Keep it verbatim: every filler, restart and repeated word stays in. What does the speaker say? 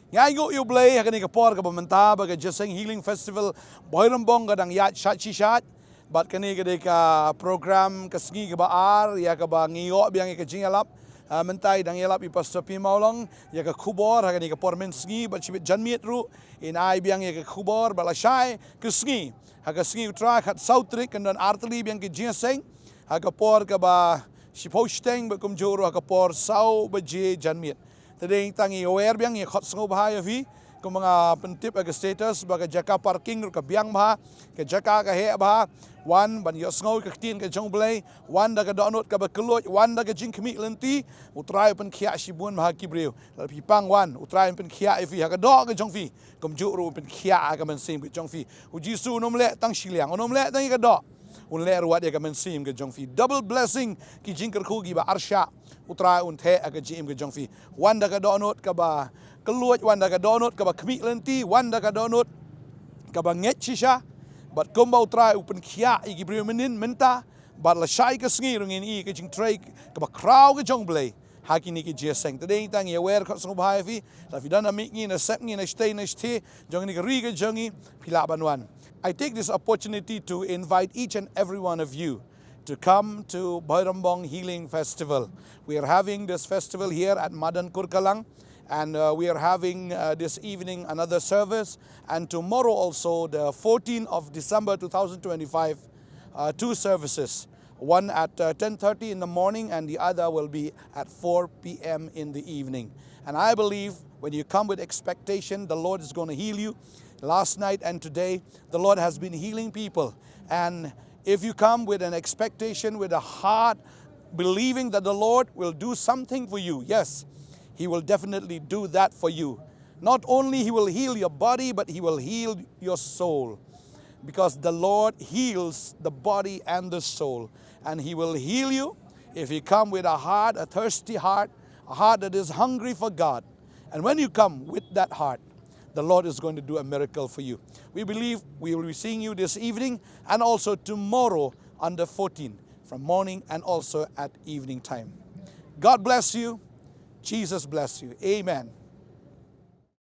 Ngi ainguh ïa U Blei ha kane ka por kaba mynta ba ka Jingïaseng Healing Festival Bhoirymbong ka dang ïaid shait shi shait. Bad kane ka dei ka program ka sngi kaba ar ïa kaba ngi ïoh biang ïa ka jingïalap. Ah, mynta i dang ïalap i Pastor P Mawlong ïa ka khubor ha kane ka por mynsngi bad shibit janmiet ruh in ai biang ïa ka khubor bad lashai ka sngi, ha ka sngi U Trai khatsaw tarik kan don artylli biang ka jingïaseng ha ka por kaba shiphew shiteng bad kumjuh ruh ha ka por saw baje janmiet. Te dei tang ïa wer biang ïa khot sngewbha ïa phi. Kumba nga pyntip ha ka status ba ka jaka parking ruh ka biang bha, ka jaka ka heh bha. Wan ban ïohsngew ka ktien ka jong U Blei, wan da ka dohnud kaba kylluid, wan da ka jingkhmih lynti. U Trai u pynkhiah shibun bha ki briew. Lada phi pang wan, U Trai un pynkhiah ïa phi ha ka doh ka jong phi. Kumjuh ruh un pynkhiah ha ka mynsiem ka jong phi. U Jisu un ym leh tang shiliang, un ym leh tang ïa ka doh. Un leh ruh wat ïa ka mynsiem ka jong phi. Double blessing, ki jingkyrkhu kiba arshah U Trai un theh ha ka jingim ka jong phi. Wan da ka dohnud kaba kylluid, wan da ka dohnud kaba khmih lynti, wan da ka dohnud kaba ngeit shisha. Bad kumba U Trai u pynkhiah ïa ki briew mynhynnin mynta, bad lashai ka sngi ruh ngin ïohi ka jingtrei kaba khraw ka jong U Blei ha kine ki jingïaseng. Te dei tang ïa wer khot sngewbha ïa phi. Lada phi don na mihngi, na sepngi, na shatei na shathie jong kane ka ri ka jong ngi, phi lah ban wan. I take this opportunity to invite each and every one of you to come to Bhoirymbong Healing Festival. We are having this festival here at Madan Kurkalang, and uh, we are having uh, this evening another service, and tomorrow also, the fourteenth of December two thousand twenty-five, uh, two services, one at uh, ten thirty in the morning and the other will be at four p.m. in the evening. And I believe when you come with expectation, the Lord is going to heal you. Last night and today, the Lord has been healing people. And if you come with an expectation, with a heart believing that the Lord will do something for you, yes, He will definitely do that for you. Not only He will heal your body, but He will heal your soul. Because the Lord heals the body and the soul. And He will heal you if you come with a heart, a thirsty heart, a heart that is hungry for God. And when you come with that heart, the Lord is going to do a miracle for you. We believe we will be seeing you this evening and also tomorrow on the fourteenth, from morning and also at evening time. God bless you. Jesus bless you. Amen.